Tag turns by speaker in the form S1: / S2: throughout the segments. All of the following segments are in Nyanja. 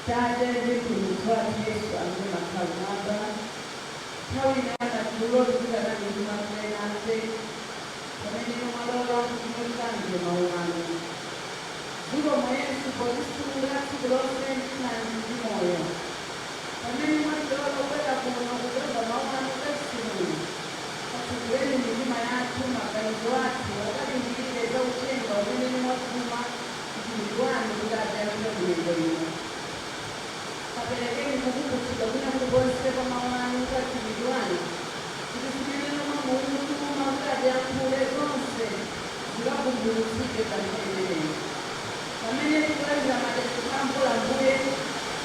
S1: Tate ndi Mpulumutsi wathu Yesu amene makhala kumwamba, nthawi ino yamadzulo tikutana ndi nafe pamene mwalola kuti tikamve mawu anu. Zikomo Yesu potisunga tsiku lonse ndi thanzi ndi moyo. Pamene mwatilola kubwera kuno kukamva mawu anu kachisimuno, atsogolereni mitima yathu, maganizo athu akalingirire za uthenga umene mwatuma mtumiki wanu kuti atiyankhule munyengo ino. Kaperekeni kukumbutsidwa kwina kulikonse kwa mawu anu kwa mtumiki wanu, kuti zimene mwamutuma kuti atiyankhule zonse zikakumbutsidwe pa nthawi imeneyi. Pamene tikulandira madalitso a mvula, Ambuye,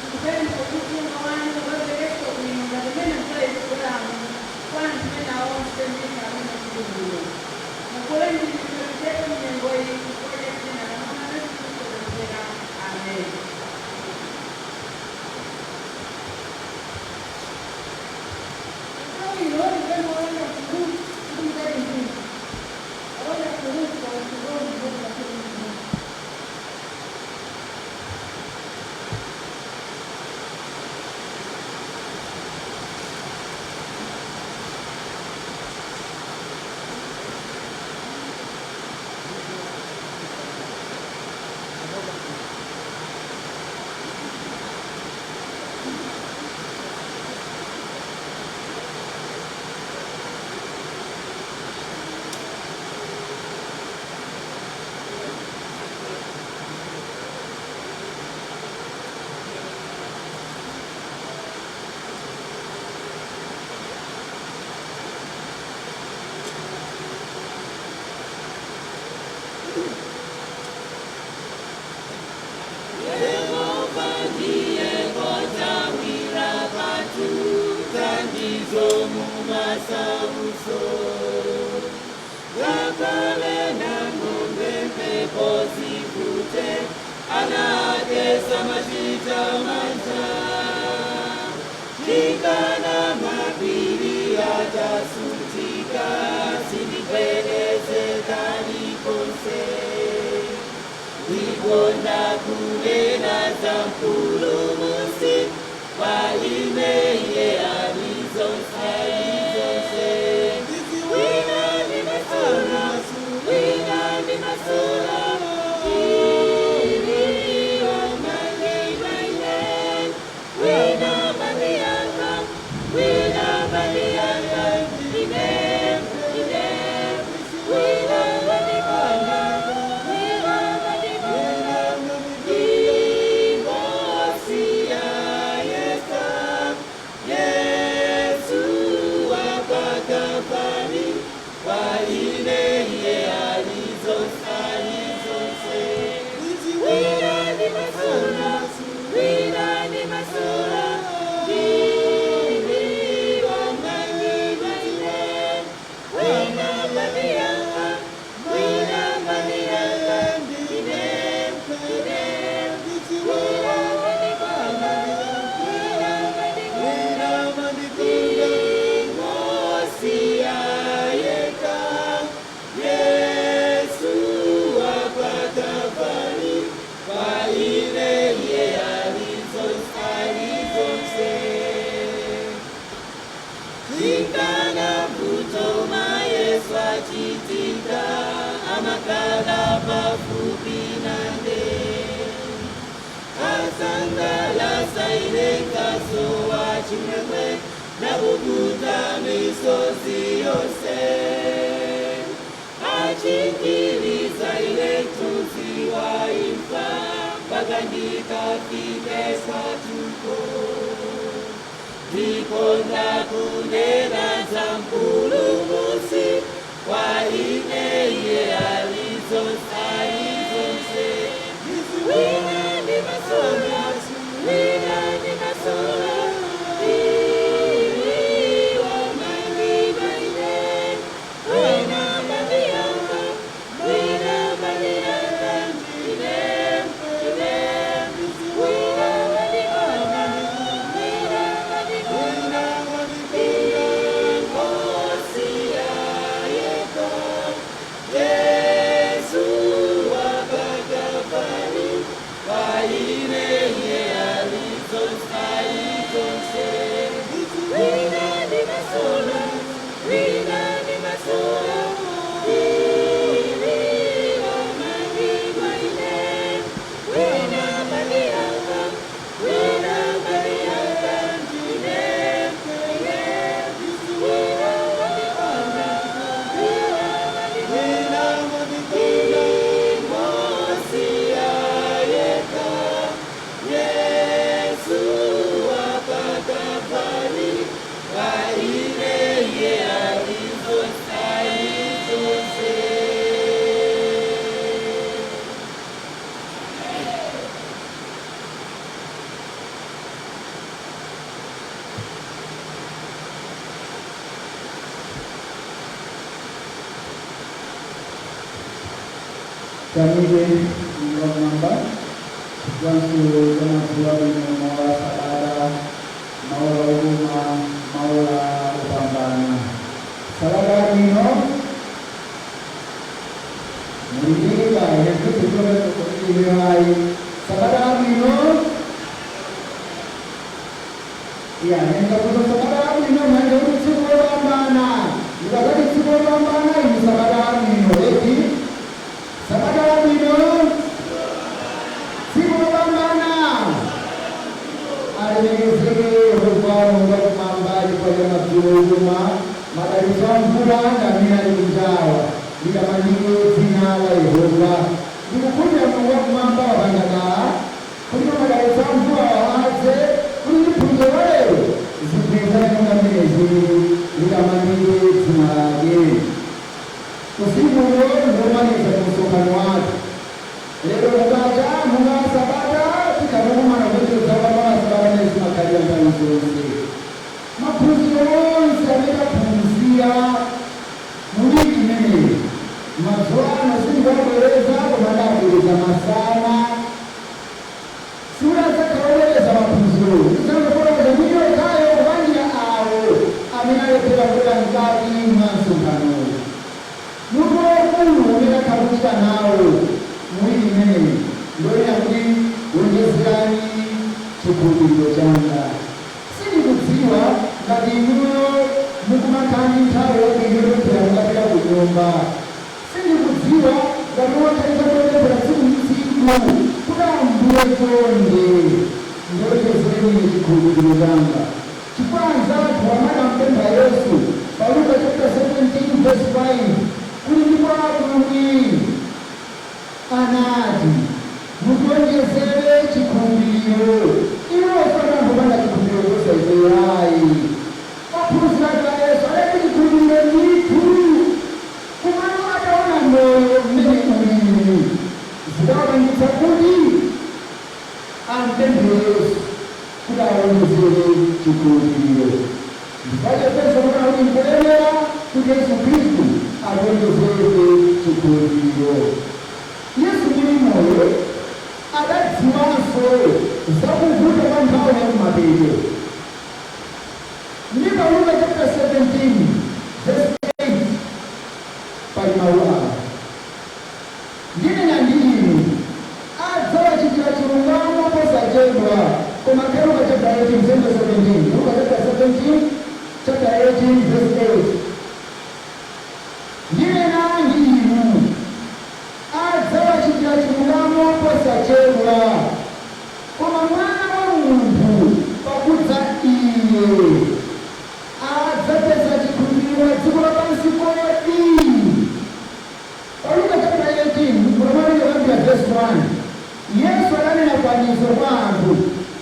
S1: tikupempha kuti uthenga wanu ukamvekenso bwino ngati mmene mvula ikubweramo kwa anthu ena onse ndi ife amene tili muno. Mukule ndi chete mnyengo iyi chifukwa cha dzina la Mwana Yesu Khristu tapemphera. Amen.
S2: Nthawi ino ndipempha olanda sukulu kuti mukalimbike. Olanda sukulu kwa sukulu.
S3: Yehova ndiye kothawira kwathu, thandizo mumasautso. Ngakhale namondwe mphepo zivute, ana ake samachita mantha. Chinkana mapiri atasunthika, sitigwedezeka kalikonse. Ndikonda kunena za Mpulumutsi, kwa ine iye ali zonse, ali zonse. Wina ndimasula, wina ndimasula, iliyo mandimaine. Wina mandiyankha, wina mandiyankha, ine, ine. Wina mandikonda, wina mandikonda, ndingosiya yekha Yesu wa Kalvari, kwa ine iye ali zonse, ali zonse. Wina ndimasula, wina ndimasula, ndiliyo mandimaine. Wina mandiyankha, wina mandiyankha, ine, ine. Wina mandikonda, wina mandikonda, ndingosiya yekha Yesu wa Kalvari, kwa ine iye ali zonse, ali zonse. Chinkana mavuto mayeso achitika, amakhala pafupi nane. Asangalatsa ine nkasowa chimwemwe, napukuta misozi yonse. Achinjiriza ine mthunzi wa imfa, mpaka ndikafike kwathuko. Ndikonda kunena za Mpulumutsi, kwa ine iye ali zonse, ali zonse. Wina ndimasula, wina ndimasula, iliyo mandimaine. Wina mandiyankha, wina mandiyankha, ine, ine. Wina mandikonda, wina mandikonda, ndingosiya yekha.
S4: Tiyamike Mulungu wakumwamba chifukwanso cha madzulo abwino, maola a sabata, maola okoma, maola opambana. Sabata yabwino. Mulimbika ine sabata yabwino. Ya, nikakuza sabata yabwino manje kuti tsiku lopambana. Ndikakati tsiku lopambana, inu sabata yabwino eti. Sabata yabwino, tsiku lopambana. Alemekezeke Yehova Mulungu wakumwamba chifukwa cha madzulo okoma, madalitso a mvula ndamene ali kunjawa. Litamandike dzina la Yehova. Ndikukhulupirira Mulungu wakumwamba wapanga dala kuti madalitso a mvula wawadze kuti ndiphunziro lero zigwirizane monga mmene zili. Litamandike dzina lake. Usiku uno ndiwomaliza ku msonkhano wathu. Lero kukacha monga sabata tikakumana kucheza kwamala sabata mene zimakhalira nthawi zonse. Maphunziro onse amene aphunzira mu wiki imeneyi madzulo ano sindikuwabwereza, koma ndabwereza masana. Siunadzakhala obwereza maphunziro, ndizangofotokoza mwini yokhayo kupangira awo amene alephera kubwera mkati mwa msonkhanowo. Mutu waukulu umene akhala kuchita nawo mu wiki imeneyi ndionena kuti wonjezerani chikhulupiriro changa. Sindikudziwa ngati inuyo mukumakhala ndi nthawi yabwino yopemphera mukapita ku nyumba. Sindikudziwa ngati mumakhalitsa kupemphera tsiku ndi tsiku kuti, "Ambuye, chonde ndionjezereni chikhulupiriro changa," chifukwa anzathu amene ampempha Yesu pa Luka chapter 17 verse 5 kuti, "Ndipo atumwi anati, mutionjezere chikhulupiriro." Iwo osati anthu opanda chikhulupiriro chosaiferayi. Ophunzira ake a Yesu adati chikhulupiriro ndithu, kumano ataona moyo mmene ulili, zidawapangitsa kuti ampemphe Yesu kuti awonjezere chikhulupiriro. Ndipachepesa kuona kuti nkoyenera kuti Yesu Khristu ationjezere chikhulupiriro. Yesu mwini moyo adadziwanso zakuvuta kwa nthawi ya kumapeto. Ndi pa Luka chapter 17 verse 8 pali mawu awa: "Ndinena ndi inu, adzawachitira chilungamo posachedwa." Koma khe Luka chapter 18 verse 17, Luka chapter 17, chapter 18 verse 8: "Ndinena ndi inu, adzawachitira chilungamo posachedwa, koma Mwana wa Munthu pakudza iye, adzapeza chikhulupiriro dziko lapansi kodi?" Pa Luka chapter 18, mukamaliza kuyambira verse 1, Yesu adanena fanizo kwa anthu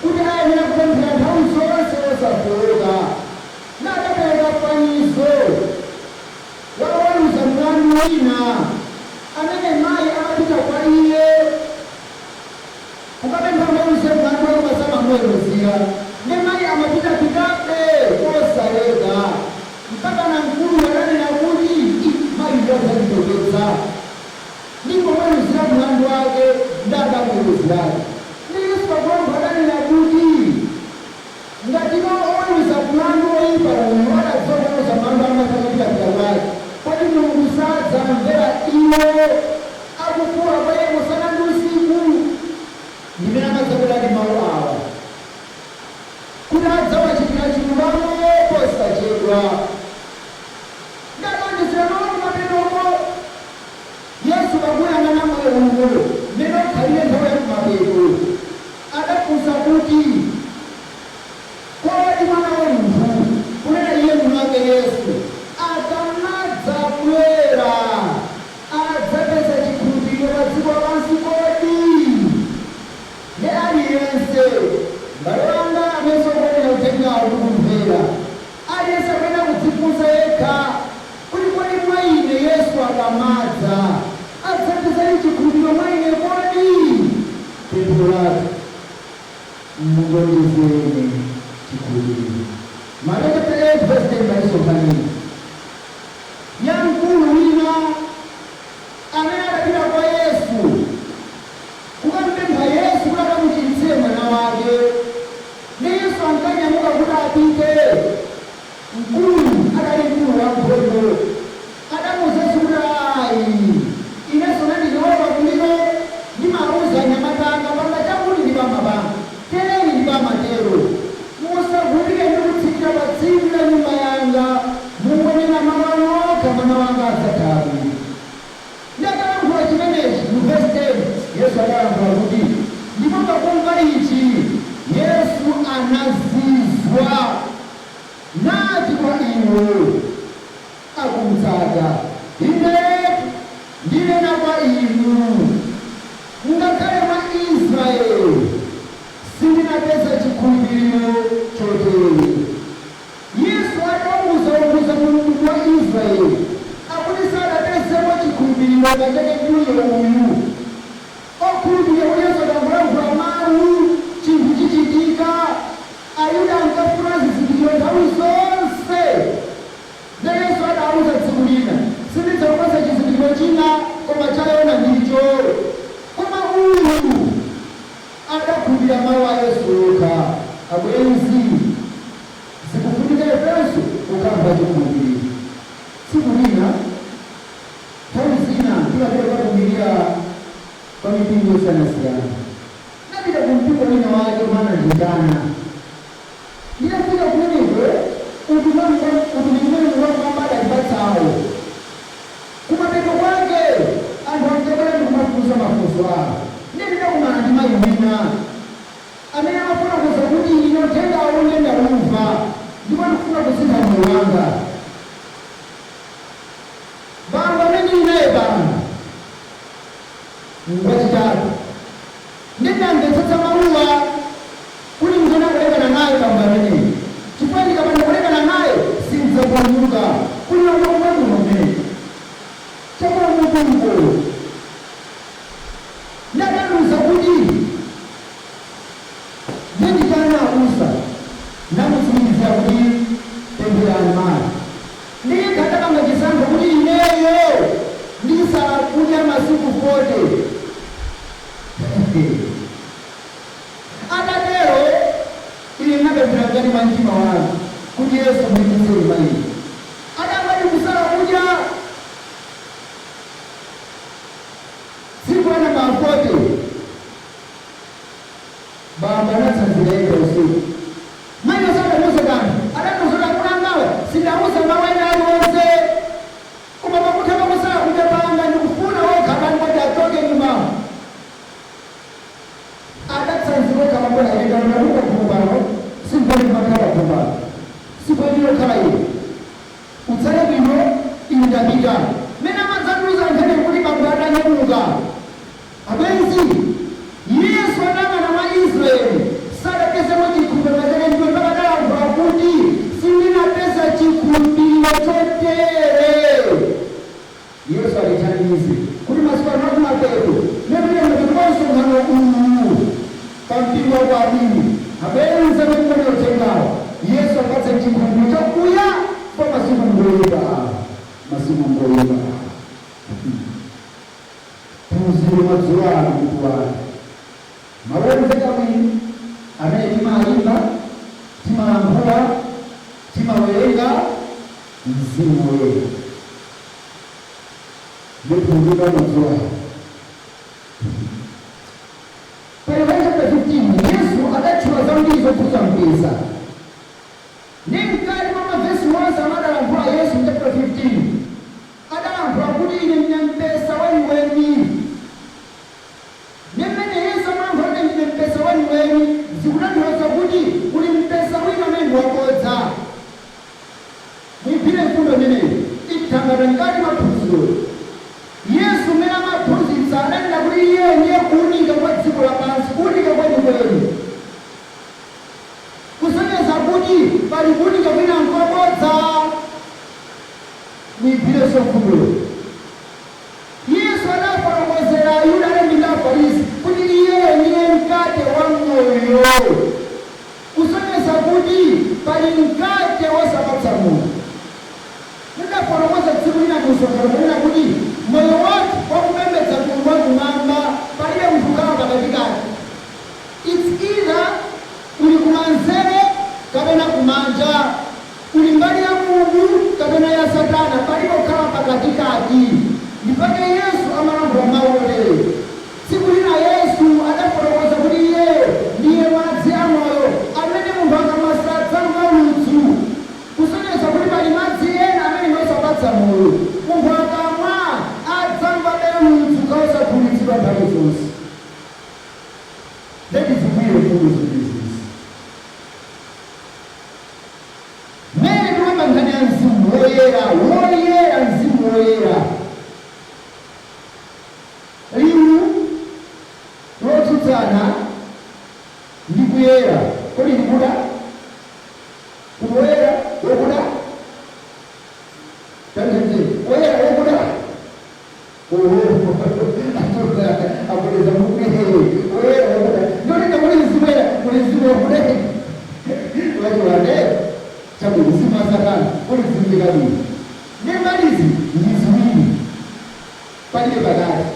S4: kuti ayenera kupemphera nthawi zonse osafowoka, nadapereka fanizo waoweruza mlandu wina amene mayi amapita kwa iye kukapempha mweruze mlandu wake pasamamuweruzira. Ndi mayi amapita pitabe osaleka mpaka na mkulu adanena kuti, "Mayi ndiwadzanditopetsa," ndipo mweruzira mlandu wake ndadamuweruzirake. Ndi Yesu pakulankhula adanena kuti ngati no oweruza mlandu oyipa uyu adadziwa kuweruza mlandu amapita kwake, kodi Mulungu sadzamvera iwo akufuula kwa iye usana ndi usiku? Ndimene amadzabwera ndi mawu awa kuti adzawachitira chilungamo posachedwa. Ndadonjezera mawu kumapetoko. Yesu pakuyang'ana moyo uno mmene ukhalire nthawi ya kumapeto, adafunsa kuti, "Kodi Mwana wa Munthu," kunena iye mwini wake Yesu, "akamadzabwera, adzapeza chikhulupiriro pa dziko lapansi kodi?" Ndi aliyense, m'bale wanga amene okuonera uthengawo ndikumvera, aliyense akuyenera kudzifunsa yekha kuti, "Kodi mwa ine Yesu akamadza adzapezani chikhulupiriro mwa ine kodi?" Pemphero lathu, mundionjezere chikhulupiriro. Mateyu chapter 8 verse 10 palisonkhaniyo ya mkulu wina amene adapita kwa Yesu. Anazizwa nati kwa iwo akumutsata, ine ndinena kwa inu, ngakhale mwa Israeli sindinapeza chikhulupiriro chotere. Yesu atawuza mulungu wa Israeli akuti sadapezemo chikhulupiriro kachake ndiuye uyu okhulupirira kuti Yesu akangolankhula mawu chinthu chichitika. Ayuda ankafuna zizindikiro nthawi zonse. Nde Yesu adawuza tsiku lina, sindidzakupatsa chizindikiro china koma cha Yona ndicho. Koma uyu adakhulupirira mawu a Yesu okha. Abwenzi, zikufunika ifenso kukamba chikhulupiriro. Tsiku lina, nthawi zina timapita kukatumikira kwa mipingo yosiyanasiyana. Napita ku mpingo wina wake mananditana. Nditafika kumeneko, utumiki umene wamwamba adandipatsawo, kumapeto kwake anthu ankabwera ndikumafunsa mafunso awo. Ndindakumana ndi mayi wina amene amafuna kuza kuti ino uthengawo ndiye ndawumva ndipo ndikufuna kusintha moyo wanga. Bambo amene inaye pano ngwachitatu, ndinamvetsetsa mawuwa kuti mzona kulekana naye bambo ameneyi, chifukwa ndikapanda kulekana naye sindzapulumuka. Kuli nakomwe kuno mmene chakulamukuluko ndatanduza kuti ndendikana akusa ndamutsimikizira kuti pempherani mayi. Ndikadapanga chisankho kuti ineyo ndisala kudya masiku 40. Atatero ine ndinapemphera mkati mwa mtima wanga kuti Yesu muyimitseni mayi. Adangati kusala kudya tsiku la namba 40, bambo anatsanzira yekha usiku. Mayi osadamuuza kanthu, adandiuza kuti amuna angawa sindauza mawu ena aliwonse, koma pakutha pakusala kudya panga ndikufuna wokha adangoti achoke nyumawo. Adatsanzira okha mabwana ine kumpano simponi makhala kumpano siponi lokhala ine utsale bwino ine ndapita. Mene amadzandiuza nkhani kuti bambo adanyamuka. Abwenzi, Yesu anang'ana mwa Israeli sadapezemo chikhulupiriro chake, ndipo mpaka adalankhula kuti sindinapeza chikhulupiriro chotere. Yesu alithandize kuti masiku ano akumapeto nepite mapeto kwa msonkhano uwu pa mpingo wa amini, abwenzi amene mwana uthengawo, Yesu apatse chikhulupiriro chakuya kwa masiku ngoyipa awa, masiku ngoyipa awa. Phunziro madzulo ano mutu wake mawomveka bwino amene timayimba, timalankhula, timawerenga, Mzimu Woyera ndiphunziro madzulo ano. Pa Yohane chapter 15 Yesu adatchula zambiri zokhudza mpesa. Ndi mkati mwa mavesi onse amadalankhula Yesu mu chapter 15, adalankhula kuti ine ndine mpesa weniweni. Ndi mmene Yesu amalankhula kuti ndine mpesa weniweni, zikutanthauza kuti kuli mpesa wina amene ndi wabodza. Muyigwire mfundo imeneyi, ithangata mkati mwa phunziro. Yesu mmene amaphunzitsa adanena kuti iye ndiye kuwunika kwa dziko lapansi, kuwunika kwenikweni, kusonyeza kuti pali kuwunika kwina nkwabodza. Muyigwirenso mfundoyo. Yesu adafotokozera Ayuda alembi ndi Afarisi kuti iyeyo ndiye mkate wa moyo, kusonyeza kuti pali mkate wosapatsa moyo. Ndidafotokoza tsiku lina ku msonkhano kunena kuti moyo wathu wakupembedza Mulungu wakumwamba palibe munthu kukhala pakatikati. It's either uli kumanzere kapena kumanja, uli mbali ya Mulungu kapena ya Satana, palibe kukhala pakatikati. Ndipake Yesu amalankhula mawu otere. Tsiku lina Yesu adafotokoza kuti iyeyo ndiye madzi amoyo amene munthu akamwa sadzamva ludzu, kusonyeza kuti pali madzi ena amene ndi osapatsa moyo. Munthu akamwa adzamvabe ludzu kaosakhutitsidwa nthawi zonse. Ndetizigwire mfundo zimenezi. Ndi kuyera. Kodi ndikuda? Kuwoyera wokuda? Tanjenje, woyera wokuda? Oho, akuleza mukuhe, woyera wokuda. Ndoleka muli mzimu woyera, muli mzimu wokuda. Wachiwande, chabu mzimu wa Satani, uli mzimu kabili. Nemalizi ndi ziwiri. Palibe pakati.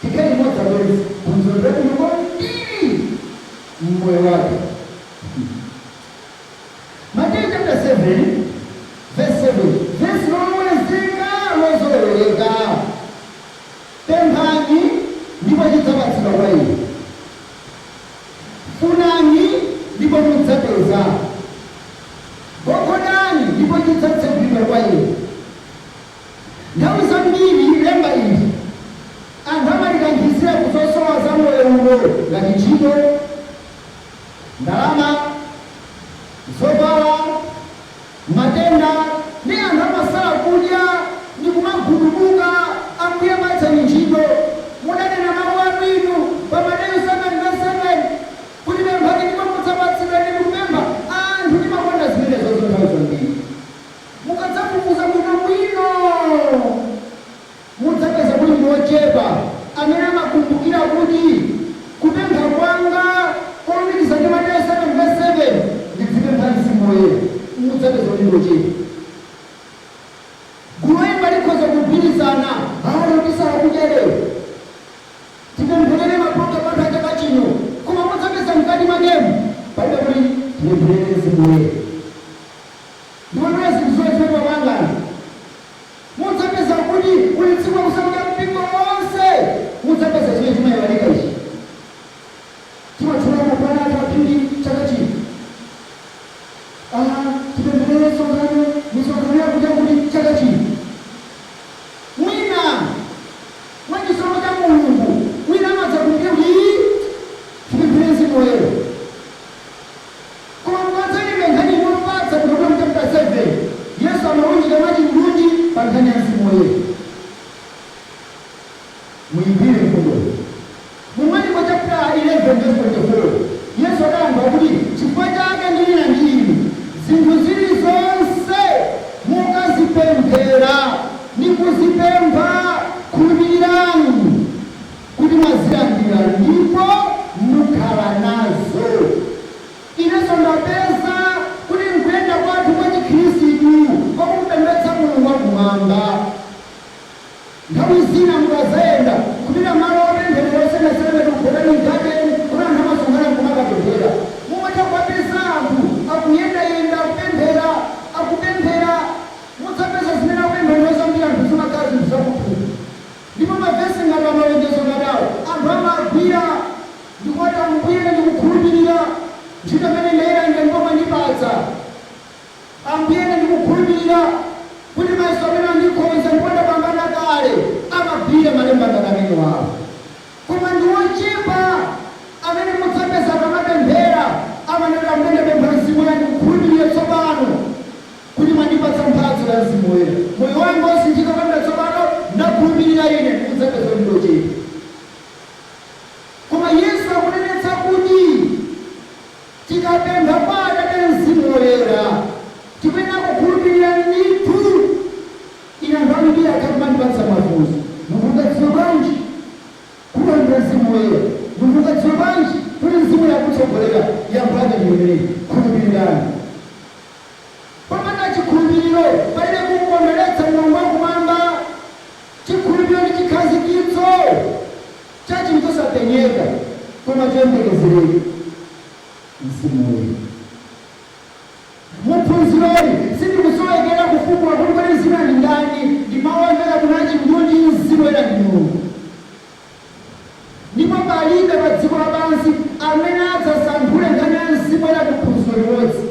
S4: Tikhale imodzi abwenzi, phunziro labwino kwambiri mmoyo wake. Mateyu chapter 7 verse 7, verse lolowezeka, lozolowereka. Pemphani ndipo chidzapatsidwa kwa inu, funani ndipo mudzapeza, gogodani ndipo chidzatsekulidwa kwa inu. Nthawi zambiri lemba ili anthu amalikankhizira kuzosowa za moyo uno, ngati ntchito, ndalama, zovala, matenda, ndi anthu amasala kudya ndi kumagudubuka: "Ambuye, patsani ntchito. Mudanena mawu anu inu pa Mateyu 7:7 kuti pemphani ndipo mudzapatsidwa. Ndi kupempha." Anthu timakonda zimenezozo nthawi zambiri. Mukadzafufuza bwinobwino, mudzapeza kuti ndi ochepa amene amakumbukira kuti kupempha kwanga kolumikiza ndi Mateyu 7:7 ndidzipempha Mzimu Woyera. Mudzapeza kuti ndi ochepa. Gulu loyimba likhoza kugwirizana: "Halo, tisala kudya lero, tipempherere mapulogalamu athu a chaka chino." Koma mudzapeza mkati mwakemo palibe kuti tipempherere Mzimu Woyera. Ndiponera zinthu zimene pamangana, mudzapeza kuti kuli tsiku lakusamuka mpingo wonse, mudzapeza chimene chimayiwalika ichi. Timatchula mapulani athu aphiri chaka chino, tipempherere misonkhano, misonkhano yakuti kuti chaka chino. Mwina mwachisomo cha Mulungu, wina amadzakumbukira kuti tipempherere Mzimu Woyera. Koma mukadzawerenga nkhani imopatsa kutoka chapter 7, Yesu amalunjika mwachindunji pa nkhani ya Mzimu Woyera. Muyimbire mfundo. Mu Marko chapter 11 verse 24, Yesu adayamba kuti, "Chifukwa chake ndinena ndi inu, zinthu zilizonse mukazipemphera ndi kuzipempha, khulupirirani kuti mwazilandira ndipo mukhala nazo." Inenso ndapeza kuti nkuyenda kwathu kwa Chikhristu kwakumpembedza Mulungu wakumwamba, nthawi zina mukazayenda kupita malo opempherera osiyanasiyana, ngati Botanic Garden, kuti anthu amasonkhana nkumakapemphera, mumatha kuwapeza anthu akuyendayenda akupemphera, akupemphera. Mudzapeza zimene akupemphera zambiri anthu zimakhala zinthu zakuthupi, ndipo mavesi ngati amalonjezo ngadawo anthu amagwira ndikuti, "Ambuye, ndikukhulupirira ntchito imene ndayilanda ndipo mwandipatsa. Ambuye, ndikukhulupirira kuti mayeso amene andikhonza ndipo ndapambana kale." Amagwira malemba ngati amene wawo. Koma ndi wochepa amene mudzapeza akamapemphera amanena, "Ambuye, ndapempha Mzimu Woyera, ndikukhulupirira tsopano kuti mwandipatsa mphatso ya Mzimu Woyera. Moyo wanga wasinthika kuyambira tsopano, ndakhulupirira ine." Mudzapeza kuti ndochepa. Koma Yesu akunenetsa kuti tikapempha kwa Atate Mzimu Woyera, tikuyenera kukhulupirira ndithu. Ine anthu ambiri akhakumandipatsa mafunso: "Munthu ungadziwe bwanji kulandira Mzimu Woyera? Munthu ungadziwe bwanji kuti Mzimu yakutsogolera?" Yankho lake ndi limeneli: khulupirirani. Popanda chikhulupiriro palibe kukondweretsa Mulungu wakumwamba. Chikhulupiriro ndi chikhazikitso cha chinthu chosapenyeka koma choyembekezereka. Mzimu Woyera, muphunziroli sindikusowekera kufukula kuti kodi Mzimu ndi ndani. Ndi mawu amene kunachi ndunji: Mzimu Woyera ndi Mulungu, ndipo palibe pa dziko lapansi amene adzasanthule nkhani ya Mzimu Woyera kuphunziro limodzi.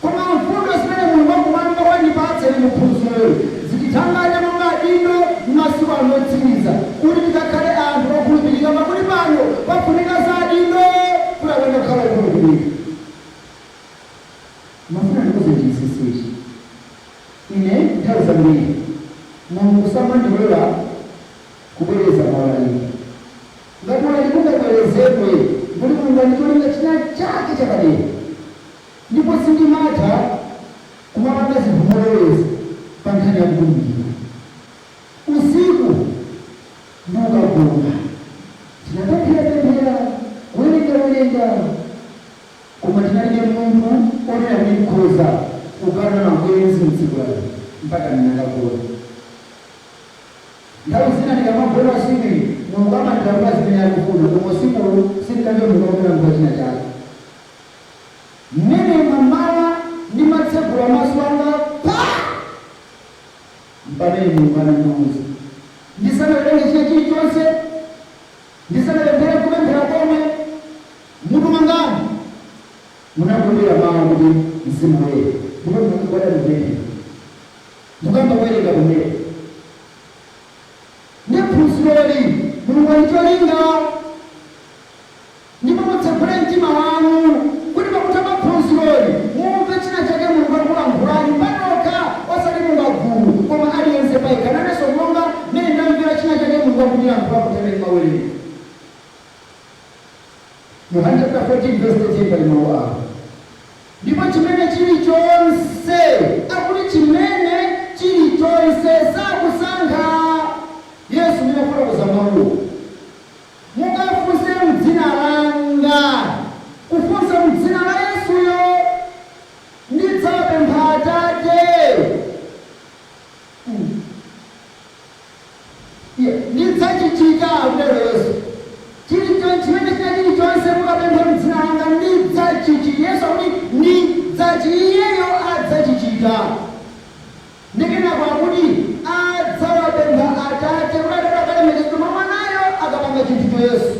S4: Koma mfundo zimene Mulungu wakumwamba wandipatsa ine muphunziroli zitithanganya monga adindo m'masiku ano otsiriza, kuti tikakhale anthu okhulupirika, pakuti pano pafunika za adindo kuti akuyenda kukhala okhulupirika. chake chapadera, ndipo sindimatha kumapanga zinthu moloweza pa nkhani ya kutumikira. Usiku ndikukagona, tinapempherapemphera, kuwerengawerenga, koma tinalibe munthu onena kuti mkhoza kukana na bwenzi mdziko lake mpaka ndinakagona. Nthawi zina ndikamagona usiku, Mulungu amandilamula zimene akufuna, koma usikuwu sindinamve Mulungu akulankhula china chake. Mmene mamawa ndimatsegula maso anga pa, mpamene Mulungu anandiwuza, ndisanawerenge china chilichonse, ndisanapemphere kupemphera komwe, mutu mangani munakondera mawu kuti Mzimu Woyera, ndipo ndikugwada kupemphera, ndikuyamba kuwerenga kumene ndi phunziroli. Mulungu alicholinga, ndipo mutsegule mtima wanu kuti pakutha pa phunziroli mumve china chake Mulungu akulankhulani panokha, osati mungagulu, koma aliyense payekha. Nanenso monga mmene ndamvera china chake Mulungu akundilankhula kutemere mawerero. Yohane chapter 14 verse 13, pali mawu awo: "Ndipo chimene chilichonse," akuti chimene chilichonse, sakusankha. Yesu ndinafotokoza mawuwo: "Mukafunse mdzina langa," kufunsa mdzina la Yesuyo, "ndidzapempha Atate." Yeah, "Ndidzachichita," akutero Yesu. Chilichonse chimene china chilichonse mukapempha mdzina langa, ndidzachichita. Yesu akuti ndidzachi, iyeyo adzachichita. Ndikenako akuti adzawapempha Atate kuti Atate akalemekezedwa mwa Mwanayo akapanga chinthucho. Yesu,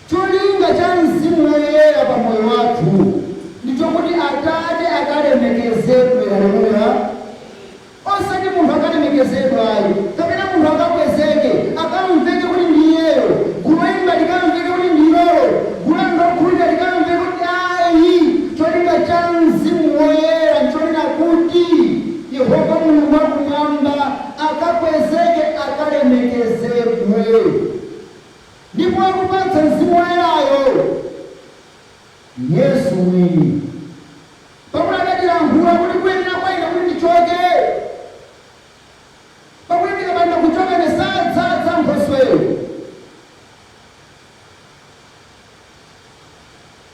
S4: cholinga cha Mzimu Woyera pa moyo wathu ndichokuti Atate akalemekezedwe. Haleluya! Osati munthu akalemekezedwe ayi, kapena munthu akakwezeke, akamveke kuti ndiyeyo, gulu loyimba likamveke kuti ndilolo, gulu landokhulupirira likamveke kuti ayi. Cholinga cha Mzimu Woyera nchonena kuti Yehova Mulungu wakumwamba akakwezeke, akalemekezedwe. Ndipo akupatsa Mzimu Woyerayo Yesu mwini, pakuti adatilankhula kuti kuyenera kwa ine kuti ndichoke, pakuti ndikapanda kuchoka ine sadzadza Nkhosweyo.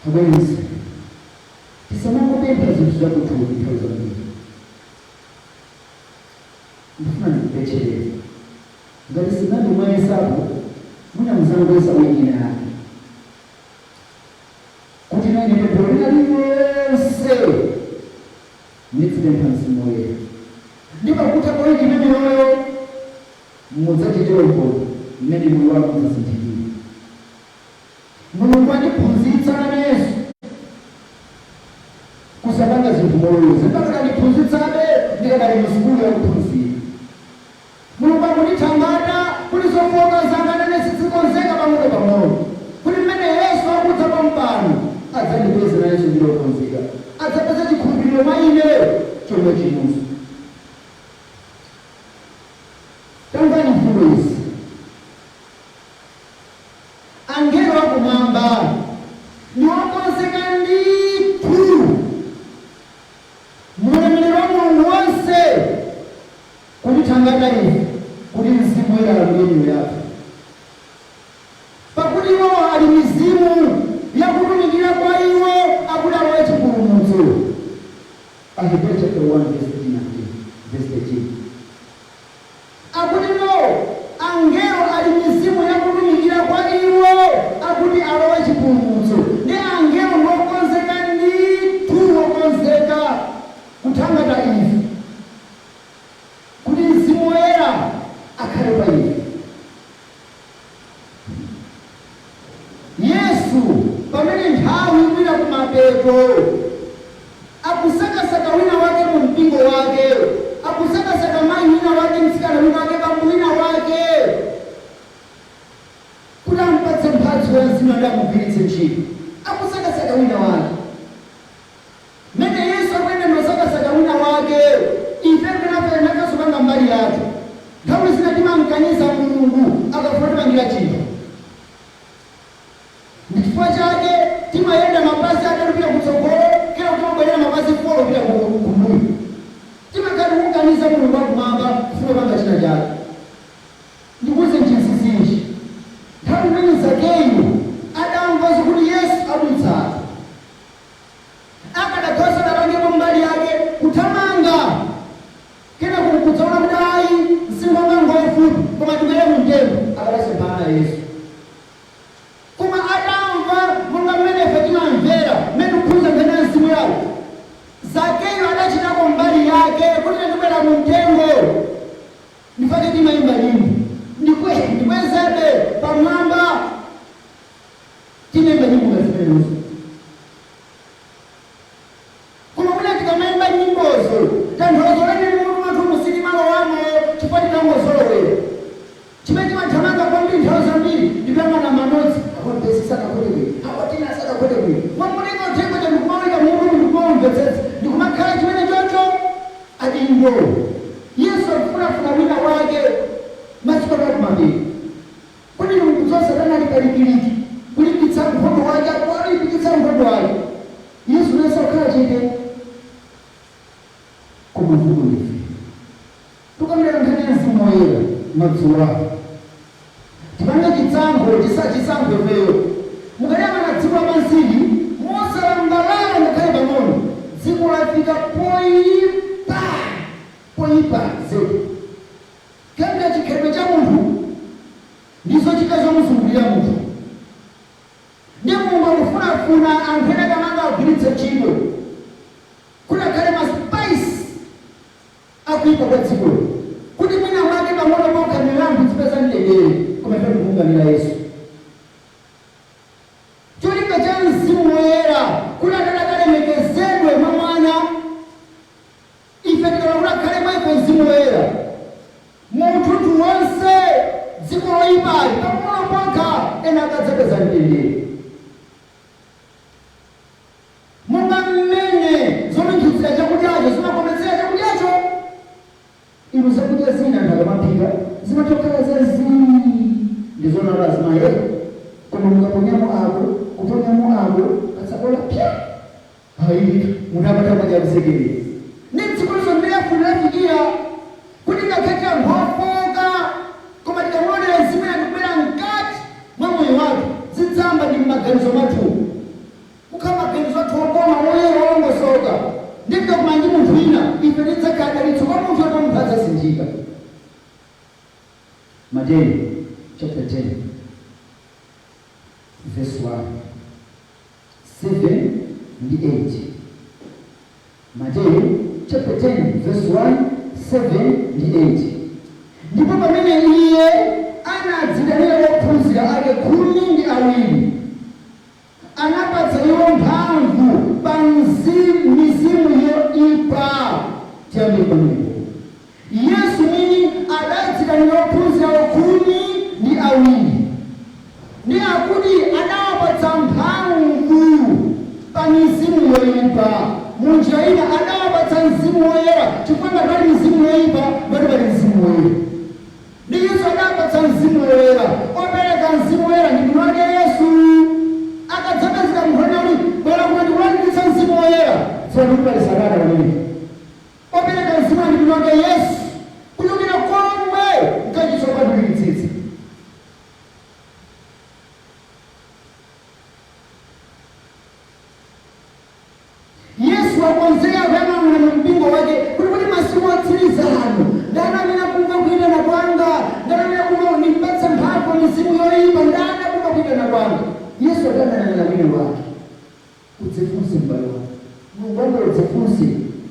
S4: Abwenzi, tisamangopempha zinthu zakuthupi nthawi zambiri. Ndifuna ndikupetchereza, ngati sinambe mwayesapo, mwina muzangoyesa wengine ake kuti nane pemphero lina lililonse ndizipempha Mzimu Woyera, ndipo kutha kwa wiki imeneyoyo mudzachitire umboni mmene moyo wanu udzasinthikire. Mulungu andiphunzitsa nanenso kusapanga zinthu moloweza, mpaka kandiphunzitsabe, ndikadali mu sukulu yakuphunzira. Mulungu akundithangata kuti zofoka zanga nane sizikonzeka pang'ono pang'ono, kuti mmene Yesu akudza pampano adzandipeze nanenso ndilokonzeka, adzapeza chikhulupiriro mwa ine chomwe chinunso. Tamvani mfundo izi: angelo akumwamba ndi okonzeka ndithu mulemerero wa Mulungu wonse kutithangata ife kuti Mzimu Woyera alamulire miyoyo yathu, pakuti iwo ali mizimu yakutumikira kwa iwo akuti alowe chipulumutso. Ahebrew chapter 1 verse 13 and verse 13 akuti no, angelo ali mizimu yakutumikira kwa iwo akuti alowe chipulumutso. Ndi angelo ngokonzeka ndithu, wokonzeka kuthangata ife kuti Mzimu Woyera akhale pa ife. Yesu, pamene nthawi ikupita kumapeto, akusakasaka wina wake mu mpingo wake, akusakasaka mayi wina wake, mtsikana wina wake, bambo wina wake, kuti ampatse mphatso ya Mzimu ati amugwiritse ntchito. Akusakasaka wina wake. Mmene Yesu akuyenda ndosakasaka wina wake, ife penafe nafenso panga mbali yathu. Nthawi zina timamkaniza Mulungu akafuna tipangira chinthu. Ndi chifukwa chake mapazi 4 kupita kumbuyo. Timakhala tikukaniza Mulungu wakumwamba kufuna panga china chake. Ndikuze nchinsinsinji nthawi imene Zakeyu adamva zokuti Yesu adutsana, akadakhosa adapangepo mbali yake kuthamanga kena kukudzaona kuti ayi, msinkhu wanga ngofupi, koma ndibwere mu mtengo, akadasemphana Yesu. Koma adamva monga mmene ife timamvera mmene tikuphunza nkhani ya mzimu yawo, Zakeyu adachitako mbali yake kuti ndibwera mu mtengo. Ndifake timayimba nyimbo, ndikwezebe pamwamba, timayimba nyimbo ngazimenezo. Koma mwina tikamayimba nyimbozo, tanthauzo lenene mutu mwathu musilimalowamo, chifukwa tinangozolowera. Chimene timathamanga kwambiri nthawi zambiri ndikuyang'ana manotsi, akondesi sakakhwete bwino, akotina sakakhwete bwino, mwamulinga uthengo cha ndikumaulika mutu, ndikumaumvetsetsa, ndikumakhala chimene chocho adindo. Yesu akufunafuna wina wake masiku atatu mabiri kuti ndikudziwa Satana ali kalikiliki kulimbitsa nkhondo wake, akulimbikitsa nkhondo wake. Yesu nasa kukhala chete. Koma mvuto ndife tukambira nkhani ya Mzimu Woyera madzulo ano. Tipange chitsankho, chisankho ifeyo. Mukayang'ana dziko lapansili mosalambalala ngakhale pang'ono, dziko lafika poyipa, poyipa zedi. Kuyambira chikhalidwe cha munthu ndizo chika zomuzungulira munthu, ndi Mulungu akufunafuna anthu ena kamanga agwiritse ntchito kuti akhale ma spice akuipa kwa dzikolo, kuti mwina mwake pang'ono pokha milandu zipeza mtendere. Koma ife tikuunganira Yesu. Cholinga cha Mzimu Woyera kuti atati akalemekezedwe mwa Mwana, ife tikala kuti akhale mwa ife Mzimu Woyera, munthu wonse dziko loyipali pang'ono pokha ena akadzapeza mtendere. Monga mmene zonunkhitsira chakudyacho zimakometsera chakudyacho, inu zakudya zina anthu akamaphika zimatokhala zazii, ndizonala azimaye, koma mukaponyamo ako, kuponyamo ako katsakola pya, hayi, munthu amata madya kusekerera. Ndi dziko liso ndilafunirafikira kuti ngakhale anthu ofoka, koma tikamulolera Mzimu ndikubwera mkati mwa moyo wathu, zidzamba ndi m'maganizo mwathu, kukhala maganizo athu okoma, oyera, olongosoka. Ndikakumana ndi munthu wina, ife tidzakhala dalitso kwa munthu yoti munthu adzasinjika. Mateyu chapter 10 verse 1, 7 ndi 8. Mateyu chapter 10 verse 1, 7 ndi 8. Ndipo pamene iye anadzitanira ophunzira ake 12, anapatsa iwo mphamvu pa mizimu yoipa. Tiyambire pamenepo. Yesu mwini adadzitanira ophunzira 12, ndi akuti adawapatsa mphamvu pa mizimu yoipa. Munjira ina adawapatsa Mzimu Woyera, chifukwa ngati pali mizimu yoipa, ngati pali Mzimu Woyera. Ndi Yesu adapatsa Mzimu Woyera. Opereka Mzimu Woyera ndi mwini wake Yesu. Akadzapezeka munthu ane kuti bwera kuno ndikulandiritsa Mzimu Woyera, tsono ndikupali Satana pamenepo. Opereka Mzimu ndi mwini wake Yesu, kuchokera komwe mkachitso kwatuliritsitsa. Yesu akonzeka kuyang'ana mu mpingo wake kuti masiku otsiriza ano, ndani amene akumva kuyitana kwanga? Ndani amene akumva ndimpatse mphamvu mizimu yoyipa? Ndani akumva kuyitana kwanga? Yesu adayang'anira mwini wake. Udzifunse, m'bale wanga, Mulungu wanga, udzifunse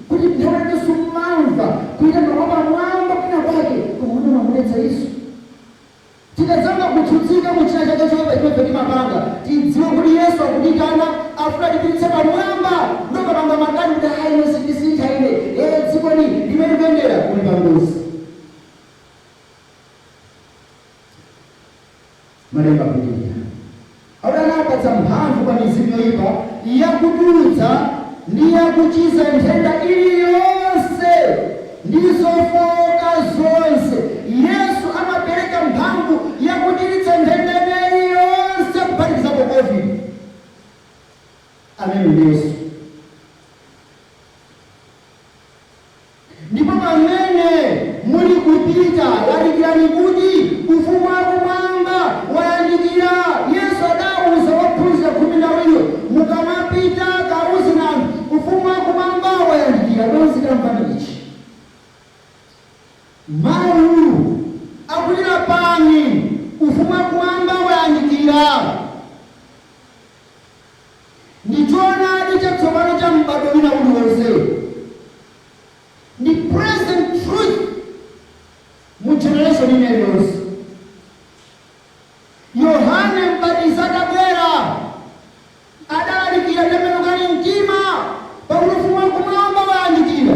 S4: kuti nthawi yake sumamva kuyitana kwa pamwamba kwina kwake, koma umamuletsa Yesu. Tikadzamba kutsutsika muchina chake choyipa chimene timapanga, tidziwe kuti Yesu akutitana, afuna tipititse pamwamba. Ndokapanga makani kuti ayi, ine sindisintha ine, ee, dzikoli limene kuyendera kuli pangozi. Malemba akupitirira akuti anapatsa mphamvu pa mizimu yoyipa yakutulutsa ndi yakuchiza nthenda iliyonse ndi zofowoka zonse. Yesu amapereka mphamvu yakuchiritsa nthenda iliyonse, kuphatikizapo COVID. Amene ndi Yesu. cha m'bado wina uliwonse, ndi present truth mu generation ina iliyonse. Yohane Mbatizi atabwera adalalikira, "Tembenukani mtima, pakuti ufumu wakumwamba wayandikira."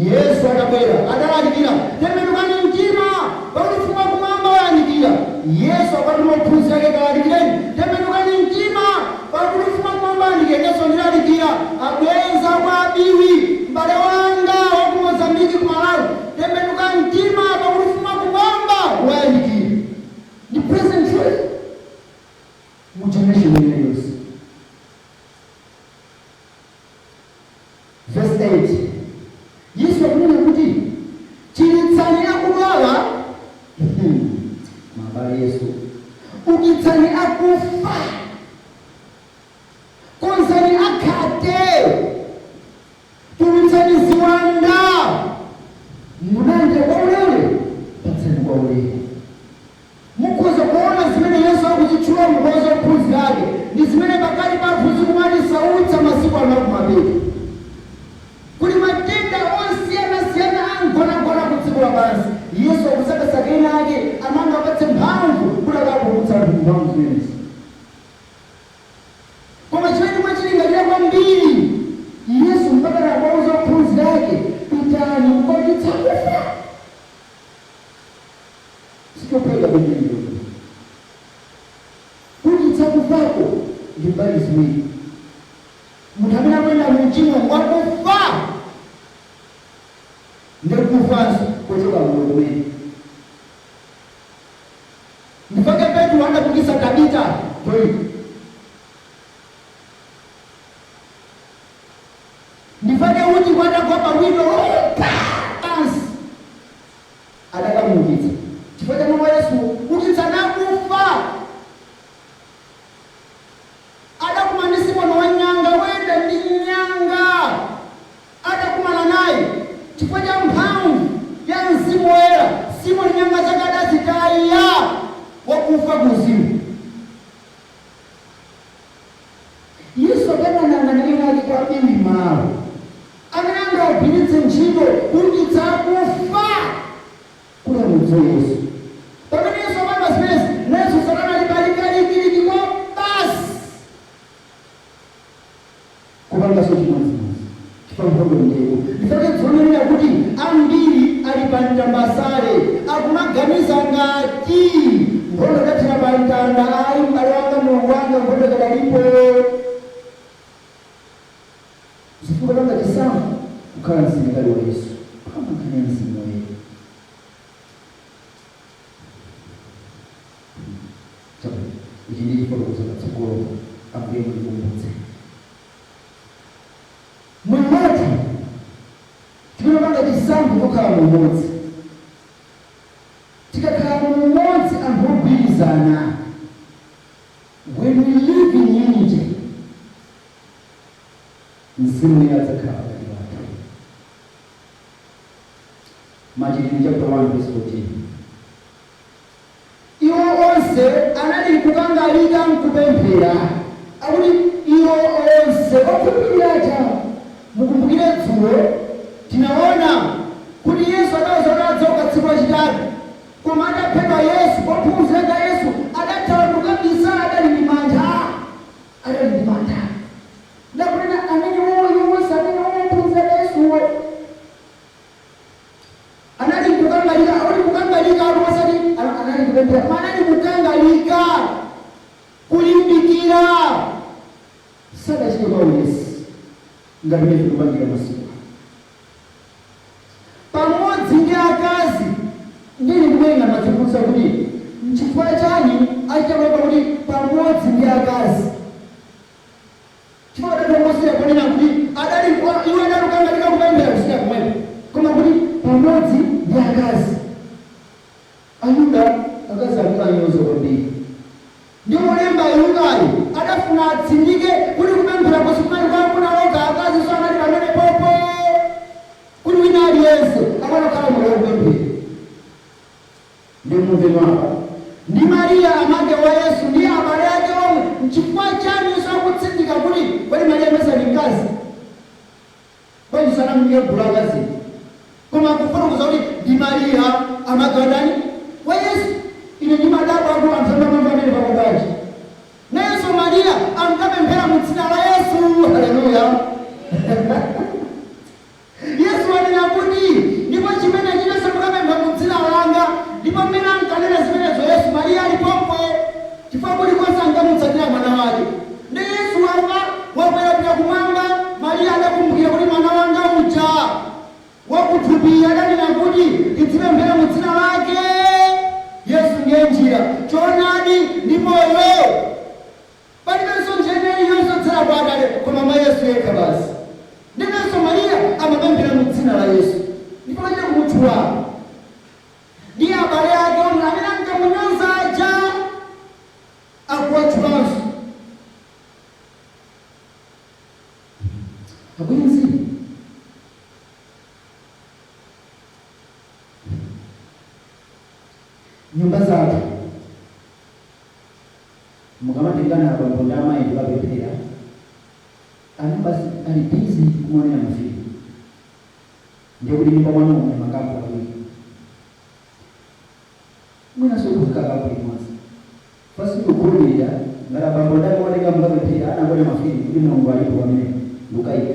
S4: Yesu atabwera adalalikira, "Tembenukani mtima, pakuti ufumu wakumwamba wayandikira." Yesu akatuma ophunzira ake, "Kalalikireni, tembenukani mtima, pakuti ufumu wakumwamba wayandikira." Yesu ndilalikira abwenza kwa abiwi, m'bale wanga wa ku Mozambiki, ku Malawi, tembenuka mtima, pakuti ufumu wakumwamba wayandikira. Ndi present truth mu generation iliyonse. Verse 8, Yesu akunena kuti, "Chiritsani akudwala." Mabale, Yesu, "Ukitsani akufa, konzani akhate, tulutsani ziwanda. Mulandira kwaulere, patsani kwaulere." Mukhoza kuona zimene Yesu akuzitchula mukoza ophunzira ake ndi zimene pakali pathu zikumatisautsa masiku ano akumapeto. Kuli matenda osiyanasiyana angonagona ku dziko lapansi. Yesu akusakasaka ena ake amanga apatse mphamvu kuti akapulumutsa anthu ku mphamvu zimenezi. Koma chimene timachilingalira kwambiri, Yesu mpaka nakuwauza ophunzira ake, "Pitani mukaukitsa akufa." Sichophweka kwenikweni. Kuukitsa kufako ndi mbali ziwiri. Munthu amene akuyenda mu mchimo wakufa, ndikufanso kuchoka moyo kumene. Ndipake Petro adabukitsa Tabita toyi. Ndipake uti kwadagwa pawino pansi adakamuukitsa chifukwa cha mawu a Yesu, "Ukitsa nakufa." Adakumana ndi Simoni wa nyanga, wenda ndi nyanga, adakumana naye. Chifukwa cha mphamvu ya Mzimu Woyera, Simoni nyanga zake adazitaya, wakufa kuuzimu. Yesu akananang'ana ena ake kwambiri mawu amene angagwiritse ntchito kuukitsa akufa kuti amudziwe Yesu. Pamene Yesu amanga zimenezi, nayenso Satana ali palikalikiliki kwa basi kupanganso chimodzimodzi, chifukwa nkhondo ndiyeyo. Ndifake dzionenera kuti ambiri ali pa mtambasale, akumaganiza ngati nkhondo adathera pa mtanda. Ayi, m'bale wanga, mulungu wanga, nkhondo ikadalipo. Zifukwa panga chisankho kukhala msilikali wa Yesu, kukamba nkhani ya Mzimu Woyera. Chabwino, ichi ndi chifotokozo patsogolo. Ambuye mundikumbutse. Moyo wathu tikamapanga chisankho chokhala mu umodzi, tikakhala mu umodzi, anthu ogwirizana, when we live in unity, Mzimu Woyera adzakhala pakati pathu. Machitidwe chapter 1 verse 14, iwo onse anali kukangalika nkupemphera. Akuti iwo onse okhulupirira. Mukumbukire dzulo tinaona kuti Yesu adawuza kuti adzauka tsiku lachitatu, koma ataphedwa Yesu, ophunzira a Yesu adathawa kukabisala. Adali ndi mantha, adali ndi mantha. Ndakunena amene woyo wonse amene ophunzira Yesuwo anali kukangalika. Akuti kukangalika, akuti osati anali kupemphera, koma anali kukangalika, kulimbikira. Sadachite kwa ulesi ngati mene tikupangira masiku ano. Pamodzi ndi akazi. Ndili kumenga madzifunsa kuti nchifukwa chani achita kuti pamodzi ndi akazi, chifukwa adatongosera kunena kuti adali iwo adali kukangalika kupemphera kusika kumwepo, koma kuti pamodzi ndi akazi. Ayuda akazi ankanyoza kwambiri. Ndi mulemba Yudayo adafuna atsindike kuti kupemphera kusikunali kwa amuna okha, akazi so anali pamene popo, kuti wina aliyense akanakhala moyo wakupemphera. Ndi mumve mwapa, ndi Mariya amake wa Yesu ndi abale ake omwe. Nchifukwa chani Yesu akutsindika kuti kodi Mariya amene ndi mkazi? Sanamulike gulu akazi, koma kufotokoza kuti ndi Mariya amagandani wa Yesu. Ine ndimadabwa kuti anthu amamva amene pakobwanji. Nayenso Mariya ankapemphera mu dzina la Yesu. Haleluya! Yesu anena kuti, "Ndipo chimene chilichonse mukapempha mu dzina langa." Ndipo mmene ankanena zimenezo Yesu, Mariya alipompo, chifukwa kulikonse ankamutsatira mwana wake. Ndi Yesu wafa, wakwera pita kumwamba, Mariya adakumbukira kuti mwana wanga uja wakuthupi adanena kuti tidzipemphera mu dzina lake. Yesu ndiye njira, choonadi ndi moyo. Palibenso njira iliyonse yodzera kwa Atate koma mwa Yesu yekha basi. Ndiponso Mariya amapemphera mu dzina la Yesu, ndipo lachita kumutchula. Ndiye abale ake omwe amene ankamunyoza aja akuwatchulanso. Abwenzi, nyumba zathu mukamatengana abambo ndi amayi ndikapemphera, ana basi ali busy kumaonera mafilimu, ndiye kuti nyumba mwanu muli makampu awiri, mwinanso kufika kampu imodzi. Fasi kukhulupirira ngati abambo ndi amaoneka mukapemphera ana akuona mafilimu kuti Mulungu alipo pamene ndikukayika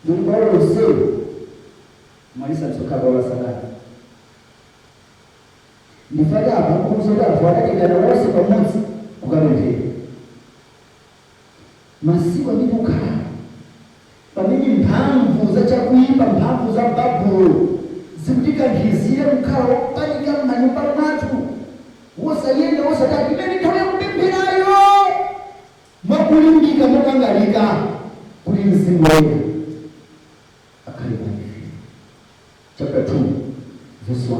S4: ndikuti bwalo lonselo mwalisandutsa bwalo la Satana. Ndifake apa nkukuza kuti anthu adatengana wonse pamodzi kukapemphera. Masiku amene tikukhala, pamene mphamvu za chakuipa, mphamvu za Babulo zikutikankhizira kukhala wopanika m'manyumba mwathu, wosayenda, wosatani, imene nthawi yakupempherayo mwakulimbika, mokangalika, kuti Mzimu Woyera akhale pa ife. Chapter 2 verse 1: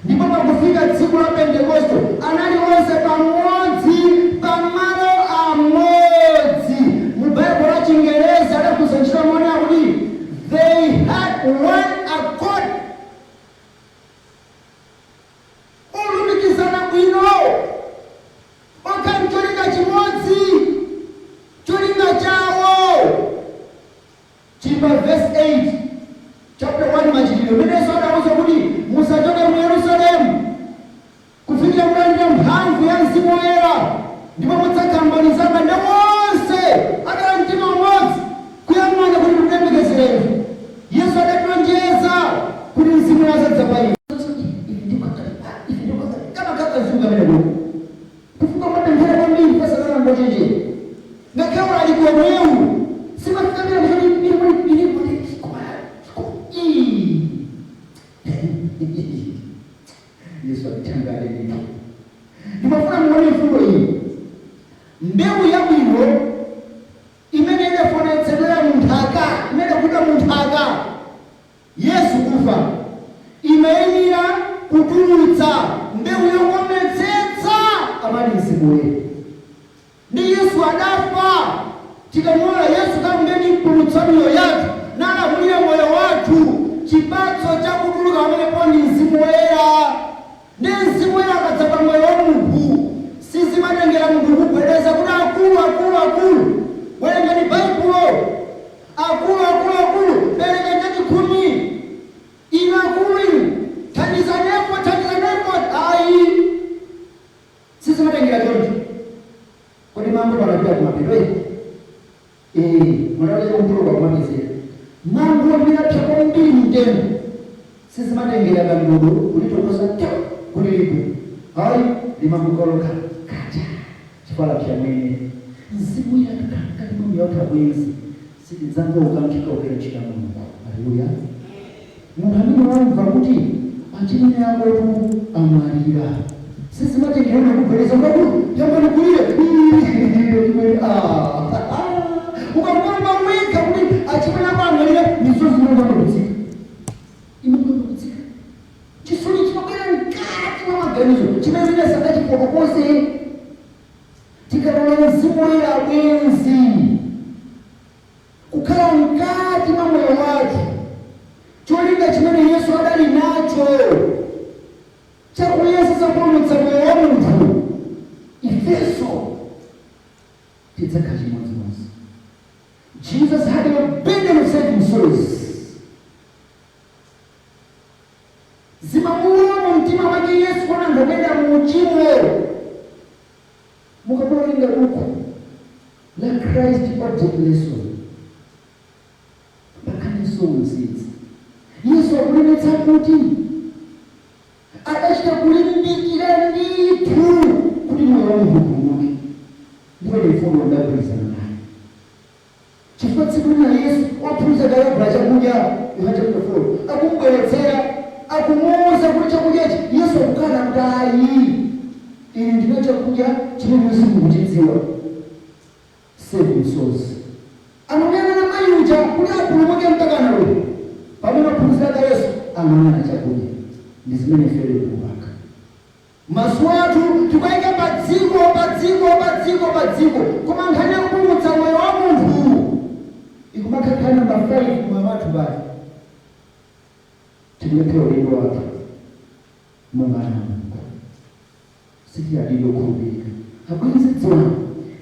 S4: Ndipo pakufika tsiku la Pentekoste, anali onse pamodzi pamalo amodzi. Mu Baibulo la Chingerezi adagwiritsa ntchito mawu akuti "they had one accord", olumikizana bwino, okhala mcholinga chimodzi. Cholinga chawo chili pa verse 8, chapter 1 Machitidwe, imenenso adauza kuti, "Musachoke mu Yerusalemu kufikira mulandira mphamvu ya Mzimu Woyera, ndipo mudzakhala mboni zanga." Ndi onse adali mtima umodzi kuyang'ana kuti tikuyembekezereni. Yesu adatilonjeza kuti Mzimu azadza pa ife. Kamakaka mzimu kamene kuti kufuka mapemphera kwambiri, pasakana ngochenjera, ngakhale ali komwewu simafika mene kuti ili kuti koma. Yesu atithangale ndithu. Ndimafuna muone mfundo iyi: mbewu yabwino imene idafonetsedwera munthaka, imene kuda munthaka Yesu kufa, imayenera kutulutsa mbewu yokometsetsa, amati Mzimu Woyera. Ndi Yesu adafa. Tikamuona Yesu kamngeni mpulumutsa miyoyo yathu nalamulira moyo wathu, chipatso chakutuluka pamenepo ndi Mzimu Woyera. Ndi Mzimu Woyera akadza pa moyo wa munthu, sizimatengera munthu kugwedeza kuti, "Akulu, akulu, akulu, werengani Baibulo. Akulu, akulu, akulu, perekani chachikhumi. Inu akulu inu, thandizanepo, thandizanepo." Ayi, sizimatengera choncho. Kodi mambo panapita kumapeto? Ee, mwanaweza kumpuluka kumapezera mango ndinapsa kwambiri mtengo, sizimatengera kandodo kulitokoza ta kuti ligwe. Ayi, limangokoloka kacha chifukwa lapsa mwene. Mzimu Woyera akakhala mkati mwa moyo wathu, abwenzi, sitidzangokankhika kugwira ntchito ya Mulungu. Haleluya! Munthu amene wamva kuti achimwene akotu amwalira, sizimatengera kugwereza kwaku yambanikulire. Ukamwamba wekha kuti achimwene ako amwalira, misozi imene kutsika, imene kutsika, chisoni chimabwera mkati mwa maganizo chimene wina sangachifotokoze. Tikalola Mzimu Woyera, abwenzi, kukhala mkati mwa moyo wathu, cholinga chimene Yesu adali nacho chakuyesesa kupulumutsa moyo wa munthu, ifenso tidzakhala chimodzimodzi. Jesus had a burden of saving souls. La Christ Object Lesson pakaniso mzizi. Yesu akunenetsa kuti adachita kulimbikira ndithu kuti moyo wa munthu upulumuke. Ndipo ndifuna ndagwirizana naye chifukwa tsiku lina Yesu ophunzira kayagula chakudya, Yohane chapter 4, akumubweretsera, akumuwuza kuti chakudyachi, Yesu akukana kuti ayi, ine ndina chakudya chimene simukuchidziwa. Seven souls anamuyang'ana mayi uja kuti apulumuke mpaka nalo. Pamene ophunzira ka Yesu amayang'ana chakudya, ndi zimene ifere tikupanga. Maso athu tikayika pa dziko, pa dziko, pa dziko, pa dziko, koma nkhani yakupulumutsa moyo wa munthu ikumakhala namba 5 moyo wathu. Bali tikulephera ulendo wathu monga ana a Mulungu, sitiyadidi okhulupirika. Abwenzi, dziwani,